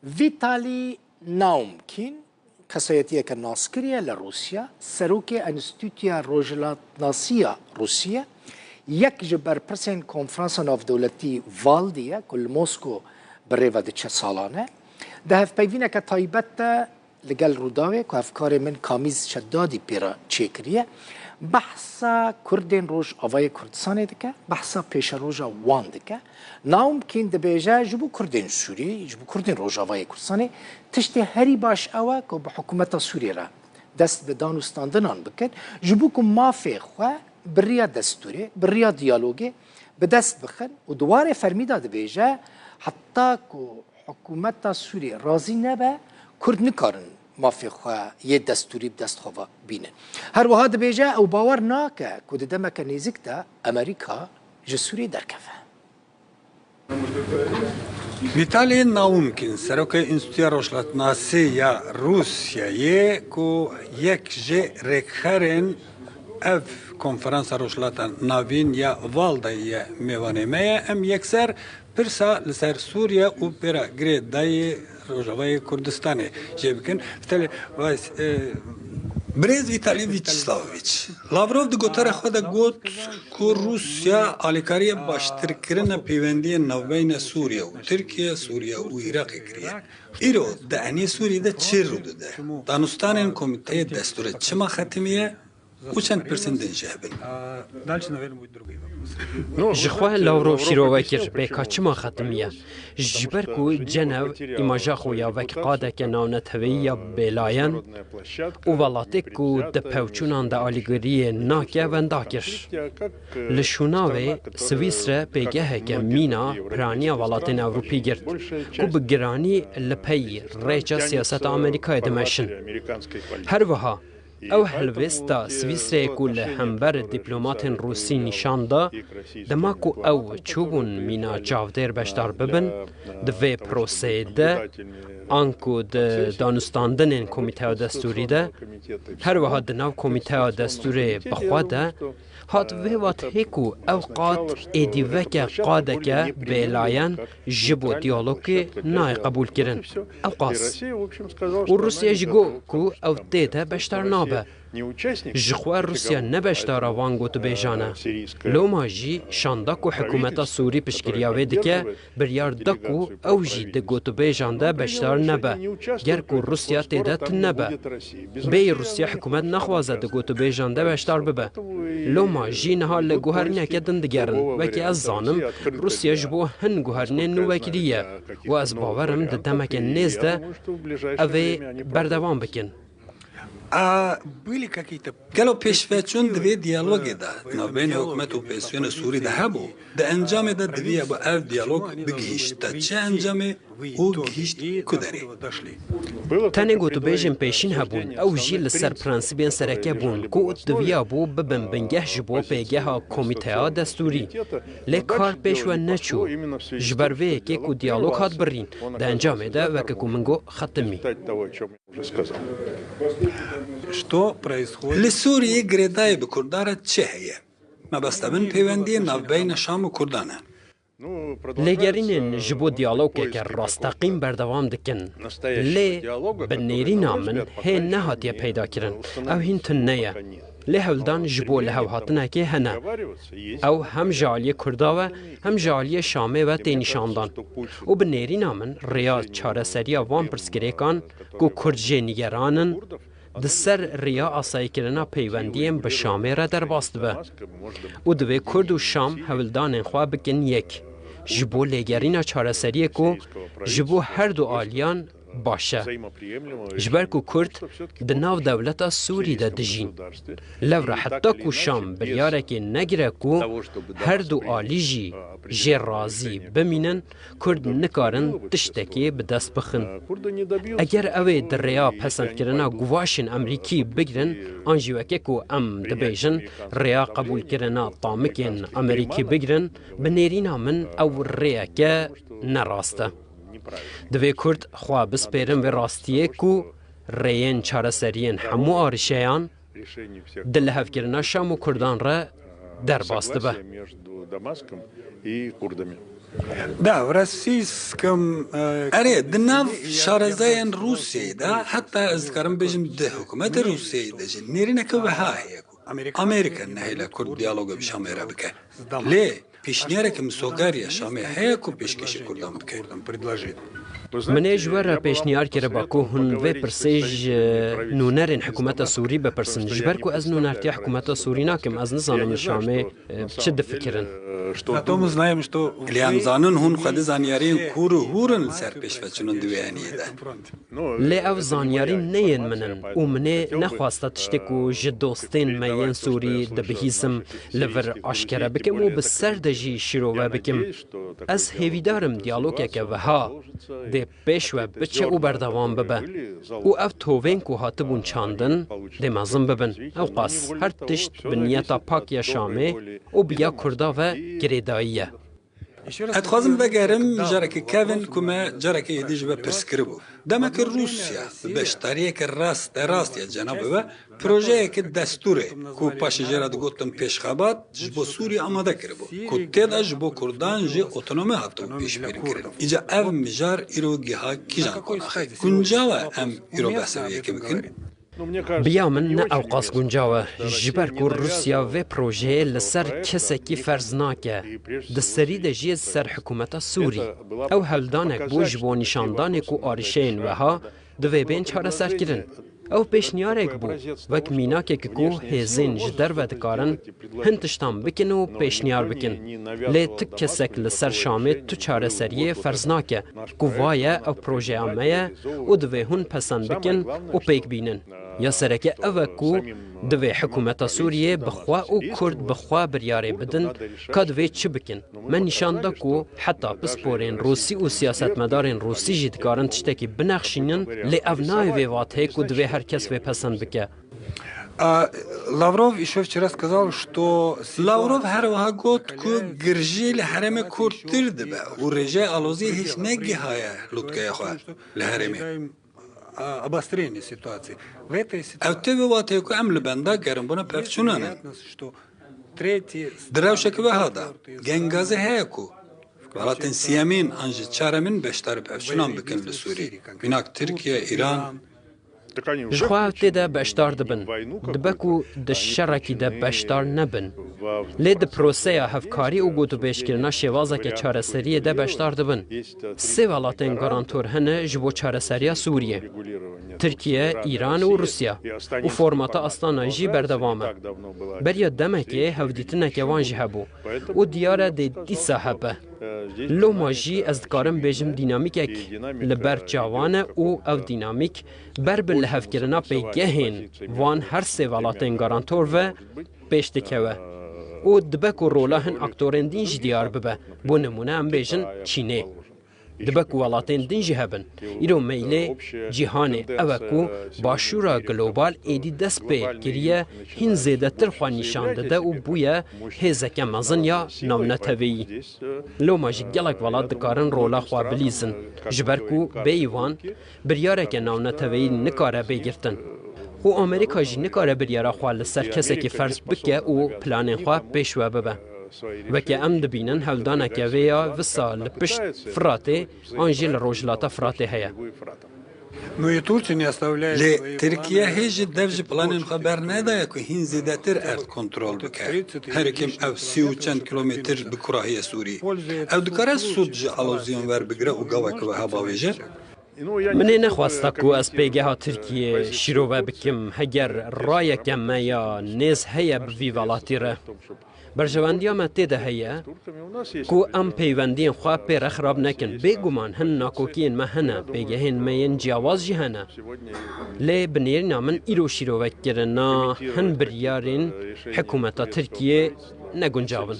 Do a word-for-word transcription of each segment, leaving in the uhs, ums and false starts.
Vîtalî Naumkîn, kesayetiyeke naskirî ye li Rûsya, serokê Enstîtuya Rojhilatnasiya Rûsiyê, yek ji berpirsên Konferansa Navdewletî Valdî ye ku li Mosko bi rê ve diçe salane. Di hevpeyvîneke taybet de li gel Rûdawê ku hevkarê min Kamîz Şedadî pê re çêkiriye, behsa Kurdên Rojavayê Kurdistanê dike, behsa pêşeroja wan dike. Naumkîn dibêje, ji bo Kurdên Sûrî, ji bo Kurdên Rojavayê Kurdistanê tiştê herî baş ew e ku bi hikûmeta Sûriyê re dest bi danûstandinan bikin, ji bo ku mafê xwe bi riya destûrê, bi riya diyalogê bi dest bixin û di warê fermî de dibêje, heta ku hikûmeta Sûriyê razî nebe, Kurd nikarin mafê xwe yê destûrî bi dest xwe ve bînin. Her wiha dibêje, ew bawer nake ku di demeke nêzîk de Amerîka ji Sûriyê derkeve. Vîtalî Naumkîn, serokê Înstîtuya Rojhilatnasî ya Rûsyayê ku yek ji rêkxerên ev konferansa Rojhilata Navîn ya Valdayê ye, mêvanê me ye. Em yekser pirsa li ser Sûriye û pêra girêdayî Rojavayê Kurdistanê jê bikin. Vîtalî, Vays, e, Birêz Vîtalî Vîçîslavoviç, Lavrov di gotara xwe de got ku Rûsya alîkariya baştirkirina peywendiyên navbeyna Sûriye û Tirkiye, Sûriye û Iraqê kiriye. Îro di enê Sûriyê de çi rû dide? Danûstanên Komîteyê Destûrê çima xetimiye? Û çend pirsên din jî hebin. Ji xwe Lavrov şîrove kir, pêka çima xetimiye? Ji ber ku Cenev îmaja xwe ya wek qadeke navneteweyî ya bêlayen û welatê ku di pevçûnan de alîgiriyê nake wenda kir. Li şûna wê Swîsre pêgeheke mîna piraniya welatên Ewropî girt ku bi giranî li pey rêça siyaseta Amerîkayê dimeşin. Her wiha Ew helwêsta Swîsreyê ku li hember dîplomatên Rûsî nîşan da, dema ku ew çûbûn mîna çavdêr beşdar bibin di vê proseyê de, anku di danûstandinên Komîteya Destûrî de, her wiha di nav Komîteya Destûrê bi xwe de, hat vê watihê ku ew qad êdî weke qadeke bêlayen ji bo diyalogê nayê qebûlkirin. Ewqas. Û Rûsya jî got ku ew tê de beşdar nabe. Ji xwe Rûsya ne beşdara van gotûbêjan e. Loma jî şanda ku hikûmeta Sûrî piştgiriya wê dike, biryar da ku ew jî di gotûbêjan de beşdar nebe. Ger ku Rûsya tê de tune be. Bêyî Rûsya hikûmet naxwaze di gotûbêjan de beşdar bibe. Loma jî niha li guherîneke din digerin. Wekî ez zanim, Rûsya ji bo hin guherînên nû vekirî ye û ez bawer im di demeke nêz de ev ê berdewam bikin. Gelo pêşveçûn di vê diyalogê de navbeyna hikûmet û opozîsyona Sûrî de hebû? Di encamê de divî hebû ev diyalog bigihîşt te çi encamê û gihîşt ku derê? Tenê gotûbêjên pêşîn hebûn, ew jî li ser prensîbên sereke bûn ku diviyabû bibin bingeh ji bo pêgeha Komîteya Destûrî. Lê kar pêş we neçû. Ji ber vê yekê ku diyalog hat birîn, di encamê de weke ku min got xetimî. Li Sûriyê girêdayî bi Kurdan re çi heye? Mebesta min peywendiyên navbeyna Şam û Kurdan e. Lêgerînên ji bo diyalogeke rasteqîn berdewam dikin. Lê bi nêrîna min hê nehatiye peydakirin. Ew hîn tune ye. Lê hewldan ji bo lihevhatinekê hene. Ew hem ji aliyê Kurda ve hem ji aliyê Şamê ve tê nîşandan. Û bi nêrîna min rêya çareseriya van pirsgirêkan ku Kurd jê nîgeran in, di ser riya asayîkirina peywendiyên bi Şamê re derbas dibe û divê Kurd û Şam hewldanên xwe bikin yek ji bo lêgerîna çareseriyê ku ji bo her du aliyan baş e. Ji ber ku Kurd di nav dewleta Sûrî de dijîn. Lewra heta ku Şam biryarekê negire ku her du alî jî jê razî bimînin, Kurd nikarin tiştekê bi dest bixin. Eger ew ê di rêya pesendkirina guvaşên Amerîkî bigrin, an jî weke ku em dibêjin, rêya qebûlkirina tamikên Amerîkî bigrin, bi nêrîna min ew rêyeke ne rast e. Divê Kurd xwe bispêrin vê rastiyê ku rêyên çareseriyên hemû arîşeyan di lihevkirina Şam û Kurdan re derbas dibe. Да, в российском, э, Erê, di nav şarezayên Rûsyayê de, heta ez dikarim bêjim di hikûmetê Rûsyayê de jî nêrîneke wiha heye ku Amerîka nehêle Kurd diyaloga bi Şamê re bike. Lê pêşniyareke misoger ya Şamê heye ku pêşkêşî Kurdan bike. Min ê ji we re pêşniyar kiriba ku hûn vê pirsê ji nûnerên hikûmeta Sûrî bipirsin. Ji ber ku ez nûnertiya hikûmeta Sûrî nakim, ez nizanim li Şamê, e, çi difikirin. Lê em zanin hûn xwedî zanyariyên kûr û hûr in li ser pêşveçûnan di wê eniyê de. Lê ev zanyarî ne yên min in û min ê nexwesta tiştê ku ji dostên me yên Sûrî dibihîsim li vir aşkere bikim û bi ser de jî şîrove bikim. Ez hêvîdar im diyalogeke wiha dê pêş ve biçe û berdewam bibe. Û ev tovên ku hatibûn çandin dê mezin bibin. Ewqas her tişt bi niyeta pak ya Şamê û bi ya Kurda ve girêdayî ye. Ez dixwazim vegerim carekê kevin ku me carekê êdî ji we pirs kiribû. Dema ku Rûsya bi beşdariyeke rasterast ya cenabê we projeyeke destûrê ku paşê jê re digotin pêşxebat ji bo Sûrî amade kiribû, ku tê de ji bo Kurdan jî otonomi hatibû pêşbînkirin. Îca ev mijar îro giha kîjan qonaxê? Guncaw e em îro behsa vê yekê bikin? Bi ya min ne ewqas guncaw e, ji ber ku Rûsya vê projeyê li ser kesekî ferz nake, di serî de jî ser hikûmeta Sûrî. Ew hewldanek bû ji bo nîşandanê ku arîşeyên weha divê bên çareserkirin. Ew pêşniyarek bû, wek mînakek ku hêzên ji derve dikarin hin tiştan bikin û pêşniyar bikin. Lê tu kesek li ser Şamê tu çareseriyê ferz nake, ku va ye ew projeya me ye û divê hûn pesend bikin û pêk bînin. Ya sereke ev e ku divê hikûmeta Sûriyê bi xwe û Kurd bi xwe biryarê bidin ka divê çi bikin. Me nîşan da ku heta pisporên Rûsî û siyasetmedarên Rûsî jî dikarin tiştekî binexşînin, lê ev nayê vê vateyê ku divê her kes vê pesend bike. А, Лавров ещё вчера сказал, что Lavrov her wiha got ku girjî li herêmê kûrtir dibe û rêjeya aloziyê hêj negihaye lûtkeya xwe li herêmê. Обострение ситуации. В этой Ew tê vê wateyê ku em li benda gerimbûna pevçûnan in. Di rewşeke wiha de, gengazî heye ku welatên siyemîn an jî çaremîn beşdarî pevçûnan bikin li Sûrî. Mînak Tirkiye, Îran. Ji xwe ev tê de beşdar dibin. Dibe ku di şerekî de beşdar nebin. Lê di proseya hevkarî û gotûbêjkirina şêwazeke çareseriyê de beşdar dibin. Sê welatên garantor hene ji bo çareseriya Sûriyê. Tirkiye, Îran û Rûsya. Û formata Astana jî berdewam e. Beriya demekê hevdîtineke wan jî hebû. Û diyar e dê dîsa hebe. Loma jî ez dikarim bêjim dînamîkek li ber çavan e û ew dînamîk ber bi lihevkirina pêgehên van her sê welatên garantor ve pêş dikewe û dibe ku rola hin aktorên din jî diyar bibe. Bo nimûne em bêjin Çînê. Dibe ku welatên din jî hebin. Îro meylê cîhanê ew e ku başûra global êdî dest pê kiriye hîn zêdetir xwe nîşan dide û bûye hêzeke mezin ya navneteveyî. Loma jî gelek welat dikarin rola xwe bilîzin, ji ber ku bêyî wan biryareke navneteveyî nikare bê girtin. Û Amerîka jî nikare biryara xwe li ser kesekî ferz bike û planên xwe pêş we bibe. Weke em dibînin hewldaneke vê ya visa li pişt Firatê an jî li rojhilata Firatê heye. Lê Tirkiye hê jî dev ji planên xwe bernedaye ku hîn zêdetir erd kontrol bike. Herê kêm ev sî û çend kilometr bi kurahî ye Sûrî. Ew dikare sûd ji aloziyan werbigire û gaveke wiha bavêje? Min ê nexwesta ku ez pêgeha Tirkiyê şîrove bikim, heger rayeke me ya nêz heye bi vî welatî re. Berjewendiya me tê de heye ku em peywendiyên xwe pê re xirab nekin. Bêguman hin nakokiyên me hene, pêgehên me yên ciyawaz jî hene. Lê bi nêrîna min îro şîrovekirina hin biryarên hikûmeta Tirkiyê ne guncav in.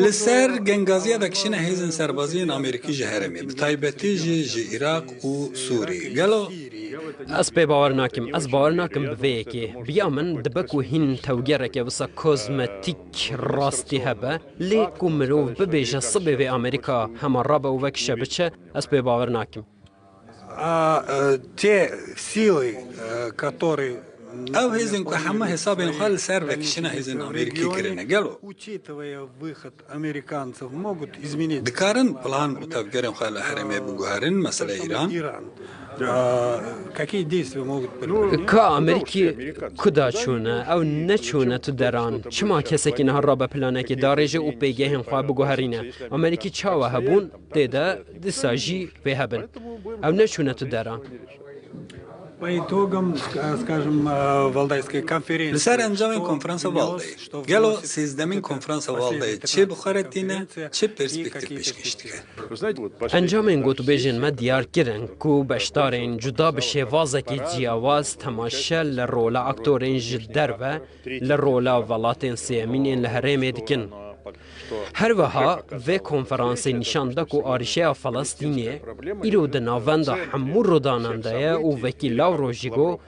Li ser gengaziya vekişîna hêzên serbazî yên Amerîkî ji herêmê, bi taybetî jî ji Iraq û Sûrî. Gelo Ez pê bawer nakim. Ez bawer nakim bi vê yekê. Biya min dibe ku hîn tewgereke wisa kozmetîk rastî hebe, lê ku mirov bibêje sibê vê Amerîka hema rabe û vekişe biçe, ez pê bawer nakim. А, э, те силы, э, которые Ew hêzên ku hemû hesabên xwe li ser vekişîna hêzên Amerîkî kirine, gelo dikarin plan û tevgerên xwe li herêmê biguherin, mesele Îran? Ka Amerîkî kuda çûne, ew neçûne tu deran. Çima kesekî niha rabe planekê darêje û pêgehên xwe biguherîne? Amerîkî çawa hebûn tê de dîsa jî pê hebin. Ew neçûne tu deran. Li ser encamên konferansa Valdayê, gelo sêzdemîn konferansa Valdayê çi bi xwe re tîne, çi perspektîf pêşkêş dike? Encamên gotûbêjên me diyar kirin ku beşdarên cuda bi şêwazekî ciyawaz temaşe li rola aktorên ji derve, li rola welatên sêyemîn ên li herêmê dikin. Her wiha vê konferansê nîşan da ku arîşeya Felestînê îro di navenda hemû rodanan de ye û wekî Lavrov jî got,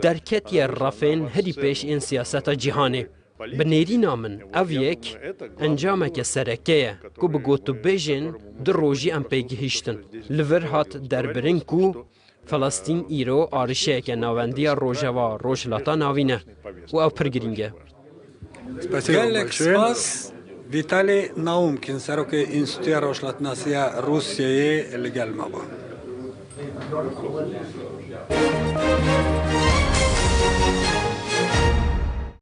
derketiye refên herî pêş ên siyaseta cîhanê. Bi nêrîna min ev yek encameke sereke ye ku bi gotûbêjên du rojî em pê gihîştin. Li vir hat derbirin ku Felestîn îro arîşeyeke navendî ya Rojava Rojhilata Navîn e û ew pir girîng e. Gelek spas. Vîtalî Naumkin, serokê Înstîtuya Rojhilatnasiya Rûsyayê li gel me bû.